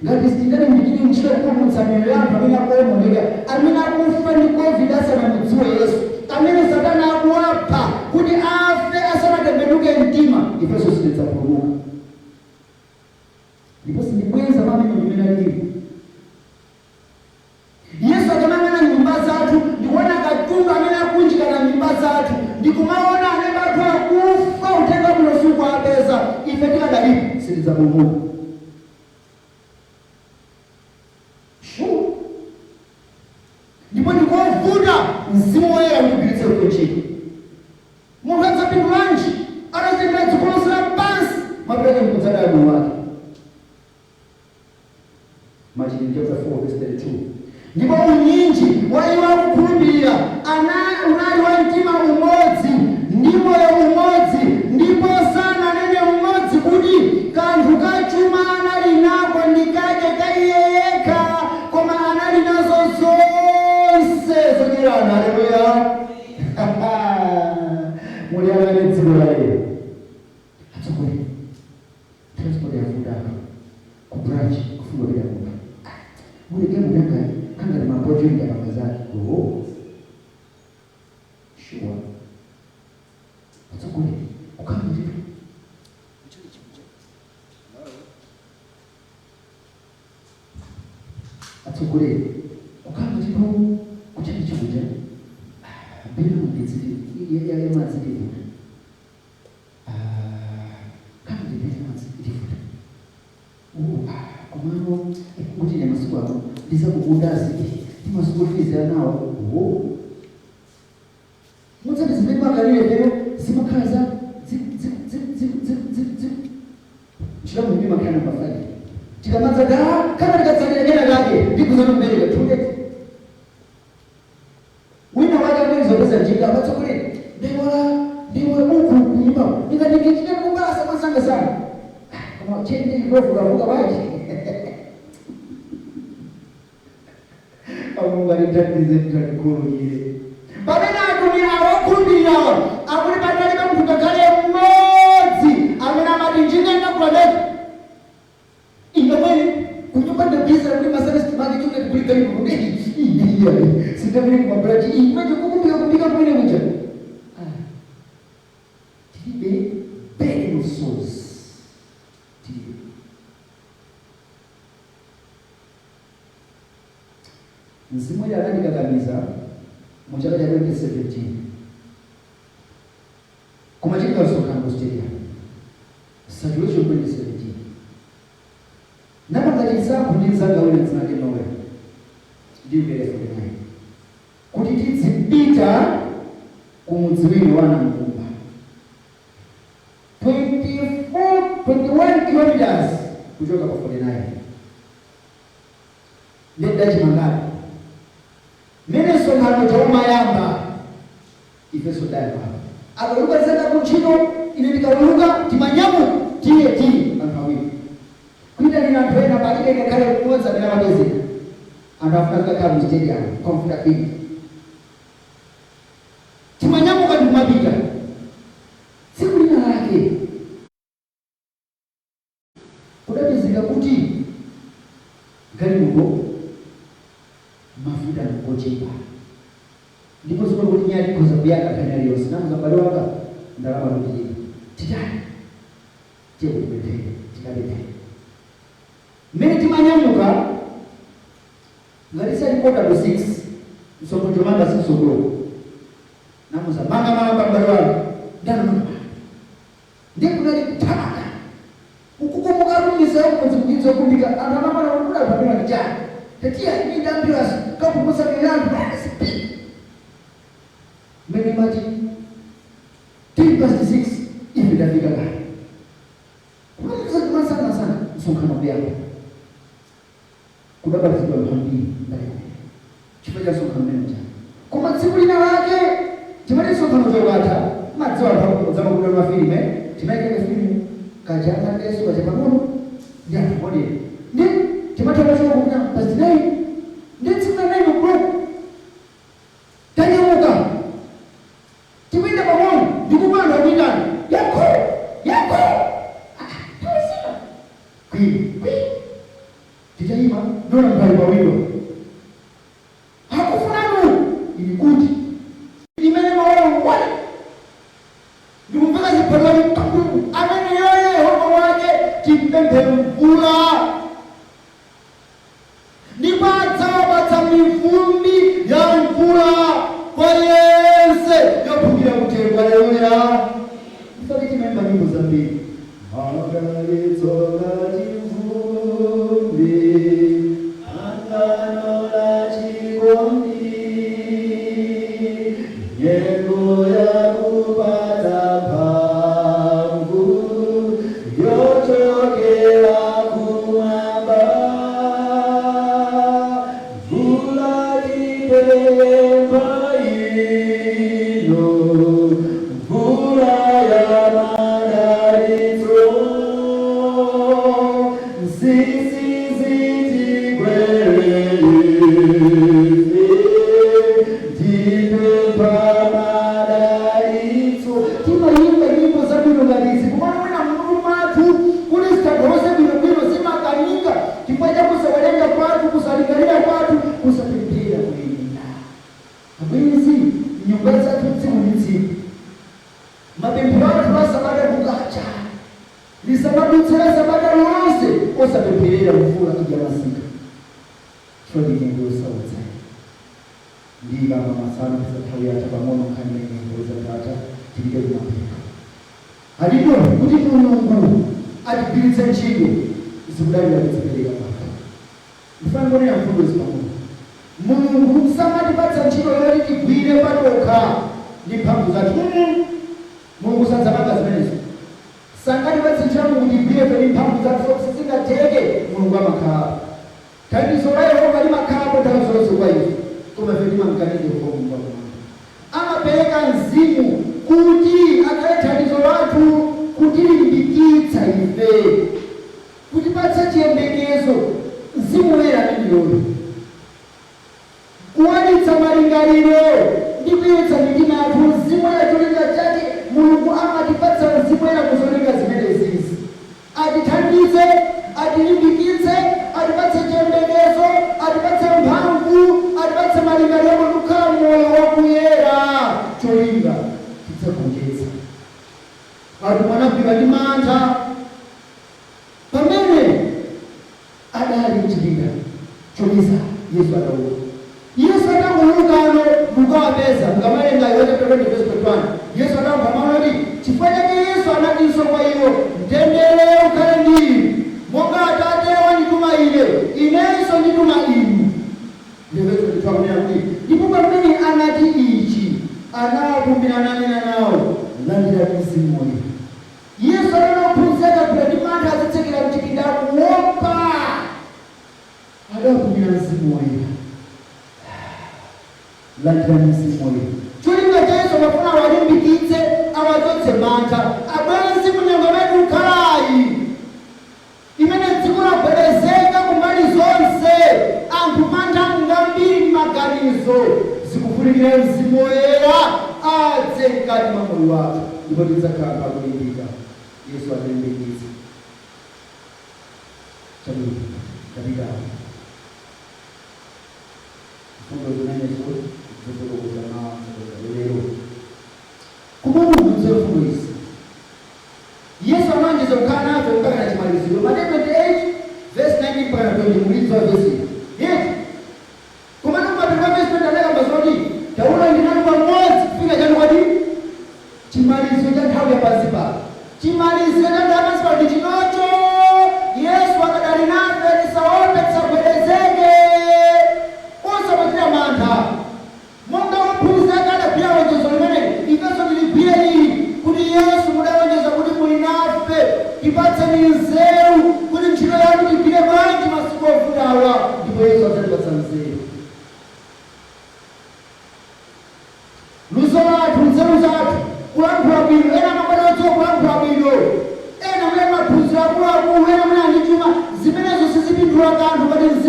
S4: ngati sitingalimbikire ntchito kupulumutsa miyoyo ya anthu amene akuwonongeka, amene akufa ndi COVID asanamudziwe Yesu, amene Satana akuwapha kuti afe asanatembenuke mtima, ifenso sitidzapulumuka. Ndipo sindibweza pamene ndimene alili. Yesu akamayang'ana nyumba zathu ndikuona katundu amene akunjikana nyumba zathu, ndikumaona aneba athu akufa, uthenga bwino sikuapeza, ife tikadalipo sitidzapulumuka. Sure. Ndipo ndikovuta Mzimu Woyera kuti ugwiritse ife ntchito. Munthu adzapindulanji atazitengera dziko lonse lapansi, mapeto mkudzadaya moyo wake? Machitidwe chapter 4 verse 32. Ndipo unyinji wa iwo akukhulupirira unali wa mtima umodzi ndi moyo umodzi, ndipo sananene mmodzi kuti kanthu kachuma anali nako ndi kake ka iye yekha, koma anali nazo zonse zodyerana. Haleluya! Muliyang'ane dziko la lero. Atsogoleri, transport yavuta ku branch, kufunga pita munthu muleke mutanga kangati mabojo ndalama zake. Oh, sure. Atsogoleri, kukhala ndithu atsogoleri, kukhala ndithu kuchani chikuja bila magetsi yamadzi ndivuta, kama ndipita madzi ndivuta. Komano kuti ine masiku ano ndizakukundazi ndi masiku fees anawo. Oh, mudzati zimene makalire lero zimakhala za dziko chilamu ndi makhala namba 5. Tikamadza da kana tikatsalira kena kake ndikuzana kubereka too late. Wina wake amene zopeza njinga, amatsogoleri, ndiwala ndiwe uku kunyumba ndikati kubasa masanga sana, koma chende ndikovukavuka bwanji? Mulungu alithandize, talikhululukire. Pamene atumwi awokhulupirirawo akuti panalibe munthu ngakhale mmodzi amene amati njinga ndakula ndekha, ine mwene kunyumba ndabhiza kuti masana make chonga tigulika ino ndeki iya sindamene kumabranch imwe chikukumbika kumbika kumene kuja. Tilibe burden of souls, tilibe. Mzimu Woyera anandikakamiza mu chaka cha 2017 kumachitika msonkhano ku stadium, saturation 2017. Napanga chisankho ndi mzanga wina dzina lake Noel ndi Mbere 49 kuti tidzipita ku mudzi wina wa Namkumba, 24 21 kilometers kuchoka pa 49. Ndidachimangani mmene msonkhano chaumayamba, ifenso dayambapa akaluka zenda kuntchito, ine ndikaweruka, timanyamuka, tiye tiye, anthu awiri kuyitanira anthu ena, palibe ngakhale mmodzi amene amapezeka. Anthu afuna kukakhala mu stadium comfortably. Timanyamuka ndikumapita. Tsiku lina lake kudapezeka kuti galimoto mafuta ngochepa, ndipo zikuti kuti nyali ikhoza kuyaka nkhani aliyonse. Namuza m'bale wanga, ndalama totilipa titani? Tiye kutipemphere, tikapemphere. Mmene timanyamuka Ngati sali 5:45, msonkhano chomanga 6 o'clock. Namuza manga manga m'bale wanga. Ndana manga. Ndiye kunali kuthamanga. Ukukumuka rumiza yako mzizo kumbika anthu amamana kukula pamene ndichani. Tatiya ni ndambiras kakukusa milandu basi pi. Mene mati 6:10 ife tafika kale. Kumaliza kumasana sana msonkhano kuyamba. Kudabatizidwa anthu ambiri mbali kumene. Chifukwa cha msonkhano umene uja. Koma tsiku lina lake chimene msonkhano chokatha madziwa anthu zamakulu mafilime timaikeke filimu kajanga ndesu kaja pang'ono ndi anthu modera ndi timatha chokuta past 9 ndi tsiku la 9 o'clock tanyamuka tipinde pang'ono ndikupanda kuitana yako yako tawasika kwi kwi titayima ndona mpali pawilo hakufunanu ili kuti imene maola wale ndikumveka ziphalani amene yoye Yehova wake timpemphe mvula ndipo adzawapatsa mivumbi ya mvula kwa yense yophukira kutengo. Aleluya! Mfake timaimba nyimbo zambiri madalitso ngati mvumbi angano la chikondi nyengo yakupata mphamvu yochokera kumwamba mvula tipempha ino mvula ya madalitso nsisi zitigwere ife tipempha madalitso. Timayimba nyimbo zabwino ngatizi kumana mwina mmutu mwathu kuti zitagolose bwinobwino zimakanika chifukwa cha kusawerenga kwathu, kusalingalira kwathu, kusapemphera kuyenda. Abwenzi, nyumba zathu tsiku ndi tsiku mapemphero athu asabata kukacha lisamadutsira sabata lonse osapempherera mvula ija masika chifukwa ndi nyengo yosautsa. Ndikamba masana pesa nthawi yatha pang'ono nkhani ya nyengo zatata tipite kumapeto. Alipo kuti Mulungu atigwiritse ntchito zikudalira kudzipereka kwathu. Ndifuna ngonena mfundo izi pang'ono. Mulungu samatipatsa ntchito yoti tigwire patokha ndi mphamvu zathu. Mulungu sadzapanga zimenezo. Sangatipatse ntchito Mulungu tigwire fe ndi mphamvu zathu, sizingatheke. Mulungu amakhala thandizo la Yehova limakhalapo nthawi zonse kwa ife, koma ife timamkaniza Yehova Mulungu wakumwamba. Amapereka mzimu kuti akhale thandizo lathu, kutilimbikitsa ife, kutipatsa chiyembekezo. Mzimu Woyera ameneyoyo kuwalitsa malingaliro ndi kuyeretsa mitima yathu. Mzimu Woyera cholinga chake, Mulungu amatipatsa Mzimu Woyera kuzolinga zimenezizi: atithandize, atilimbikitse, atipatse chiyembekezo, atipatse mphamvu, atipatse malingaliro kuti kukhala moyo wakuyera, cholinga tidzagonjetsa. Anthu anagwidwa ndi mantha pamene adali mchipinda chobisa. Yesu atauka, Yesu atangowukano mukawapeza mukamalenga Yohane chapter 20 verse 21, Yesu atamva mawu oti chifukwa chake Yesu anatinso kwa iwo, "Mtendere ukhale ndi inu. Monga Atate wandituma ine, inenso ndituma inu." Verse 22 akunena kuti ndipo pamene anati ichi, anawakumbira nanena nawo, "Landirani Mzimu Woyera." Yesu atanaphunzira akagwira ndi mantha, azitsekera mchipinda kuopa, adawakumbira Mzimu Woyera. Landirani Mzimu Woyera. Cholinga cha Yesu amafuna awalimbikitse, awachotse mantha. Abwenzi, munyengo imene ukhalayi, imene dziko lagwedezeka kumbali zonse, anthu mantha ngambiri m'maganizo, zikufunikira Mzimu Woyera adze mkati mwa moyo wathu ndipo tidzakhala pakulimbika. Yesu atilimbikitse. Chabwino, tapitawo mfundo zimenezo zofotokoza mawu lero. Koma Mulungu mfundo izi Yesu analonjeza kukhala nafe mpaka na chimaliziro. Mateyu 28 verse 19 mpaka na 20, mulidziwa vesi yetu.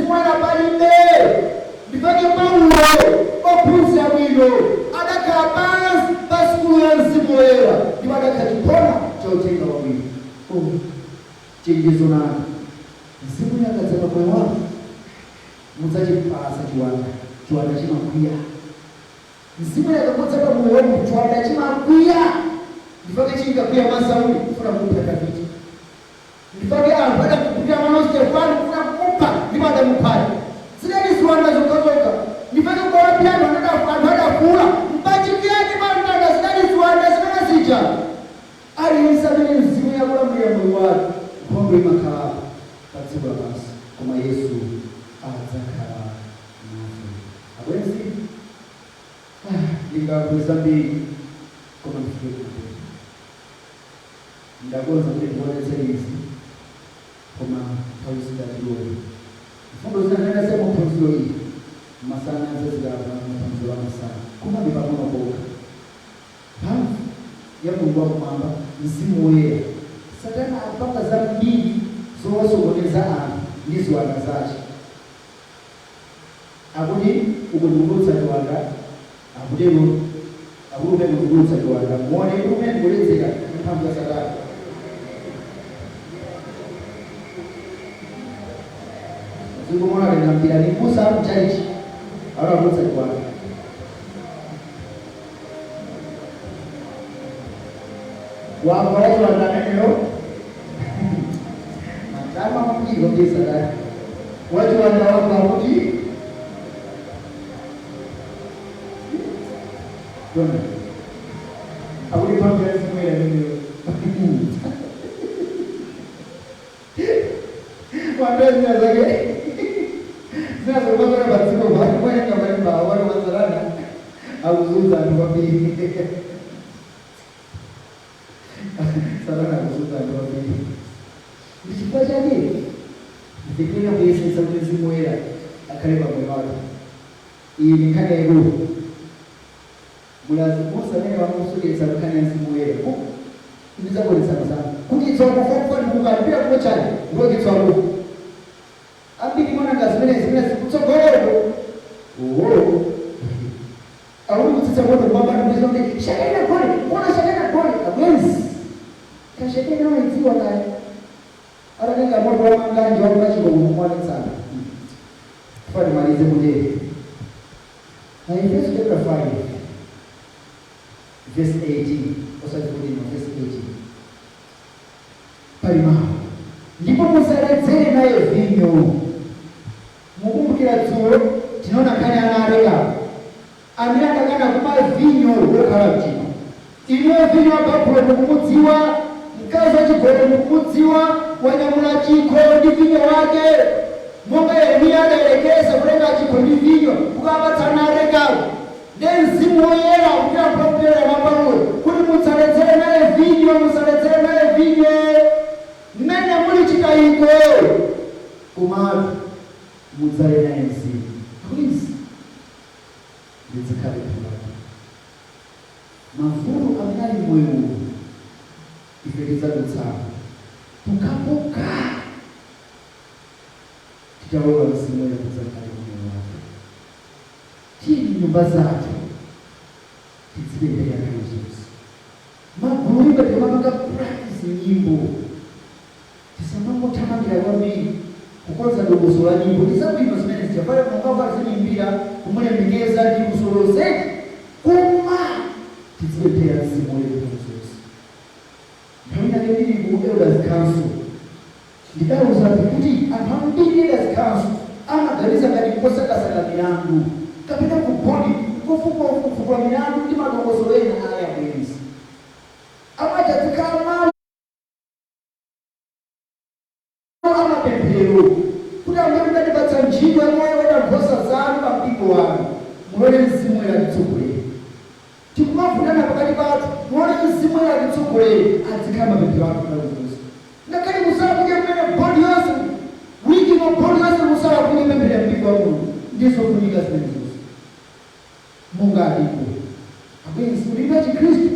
S4: Mzimu Woyera palibe. Ndipake Paulo ophunzira bwino adakhala pansi pa sukulu ya Mzimu Woyera, ndipo adakhala chiphona cha uthenga wabwino. Oh, chenjezo nanu, Mzimu Woyera akadza pa moyo wanu mudzachipasa chiwanda. Chiwanda chimakwiya. Mzimu Woyera akadza pa moyo wanu, chiwanda chimakwiya. Ndipake chinkakwiya mwa Sauli kufuna kumupha Davide. Ndipake anthu adakupitira mwana Stefano kufuna kumupha, ndipo adamuphani. Zidali ziwanda zokhazokha. Ndipake kuwapia anthu adafuula, "Mpachikeni pamtanda!" Zidali ziwanda zimene zija. Aliyense amene Mzimu yakulamulira moyo wake, nkhondo imakhalapo pa dziko lapansi, koma Yesu adzakhala nafe. Abwenzi, ndingayankhule zambiri, koma ndifike kumapeto. Ndakonza kuti ndionetse izi, koma nthawi zidatilole. Mfundo zina ndinase muphunziro iyi masana, zazikapa maphunziro amasana. Komabe pang'ono pokha, mphamvu ya Mulungu wakumwamba, Mzimu Woyera. Satana akupanga zambiri zowasokoneza anthu ndi ziwanda zace. Akuti uku ndikutulutsa chiwanda, akutero, akuti umene ndikutulutsa chiwanda, muone kuti umene ndikuledzera ndi mphamvu ya Satana. Dziko mwana atenga mpira ni musa mchalichi, alakutulutsa chiwanda. Wamba wachiwanda ameneyo matama kwambiri kwambiri. Satana wachiwanda wamba akuti tona, akuti mphamvu ya Mzimu Woyera ameneyo. Wambe zina zake zinazokopera padziko pano kuwerenga malemba awali masatana akuzunza anthu kwambiri. Satana akuzunza anthu kwambiri. Ndi chifukwa chake ndikwena kuyesetsa kuti Mzimu Woyera akhale pamoyo wake. Iyi ndi nkhani yayikulu. Mulazi Musa amene wamusuketsa nkhani ya Mzimu Woyera, ndidzakuonetsa masana kuti itsakufa kufa ndikukalimbira kumochani ndiwo chitsakufa ambiri mwananga zimene zimene zikutsogolero. Owo akuti kutsitsa moto kwamba ndikuiza kuti shakaina gole ona shakaina gole. Abwenzi, kashakaina waidziwa kaya atatenga moto wamanganja wakukachiko kumwanitsana. Kufa timalize mutere. Efeso chapter 5 verse 18, osati 14, verse 18, pali mawu, "Ndipo musaledzere naye vinyo." Mukumbukira dzulo tinaona nkhani ana Arekabu amene akakana kumwa vinyo wokhala mchikho. Inuyo vinyo wa Babulo mukumudziwa, mkazi wachigololo mukumudziwa, wanyamula chikho ndi vinyo wake, monga Yeremiya adayerekeza kutenga chikho ndi vinyo kukapatsana Arekabu. Ndi Mzimu Woyera kuyankhula mwa Paulo kuti musaledzere naye vinyo, musaledzere naye vinyo mmene muli chikayiko, komatu mudzale naye Mzimu. Please, ndidzikhale phulapa mavuto amene ali moyo uno ife tidzadutsamo pokhapokha titalola Mzimu Woyera kudzakhale moyo wathu. Tili nyumba zathu tizipemphera nthawi zonse. Magulu imba, tikamapanga practice nyimbo, tisamangothamangira kwambiri kukonza dongosolo la nyimbo. Tizabwino zimene zichapale mungava zinimbira kumulemekeza ndi luso lonseti, koma tizipemphera Mzimu Woyera nthawi zonse. Nthawi inake ndili ku Elders Council, ndidawuza anthu kuti anthu ambiri Elders Council amaganiza ngati nkosakasaka milandu kapena ku bodi nkofukula milandu ndi madongosolo ena. Aya bwenzi, amati adzikhala malo amapemphero kuti ambuye mukatipatsa ntchito yakuweta nkhosa zanu pa mpingo wanu, mulole Mzimu Woyera atitsogolere. Tikumavutana pakati pathu, mulole Mzimu Woyera atitsogolere. Adzikhala mapemphero athu nthawi zonse. Ngakhale kusala kudya kumene bodi yonse, wiki ino bodi yonse kusala kudya, pemphera mpingo wa Mulungu, ndizofunika zimene zonse monga alipo. Abwenzi, udindo wa Chikhristu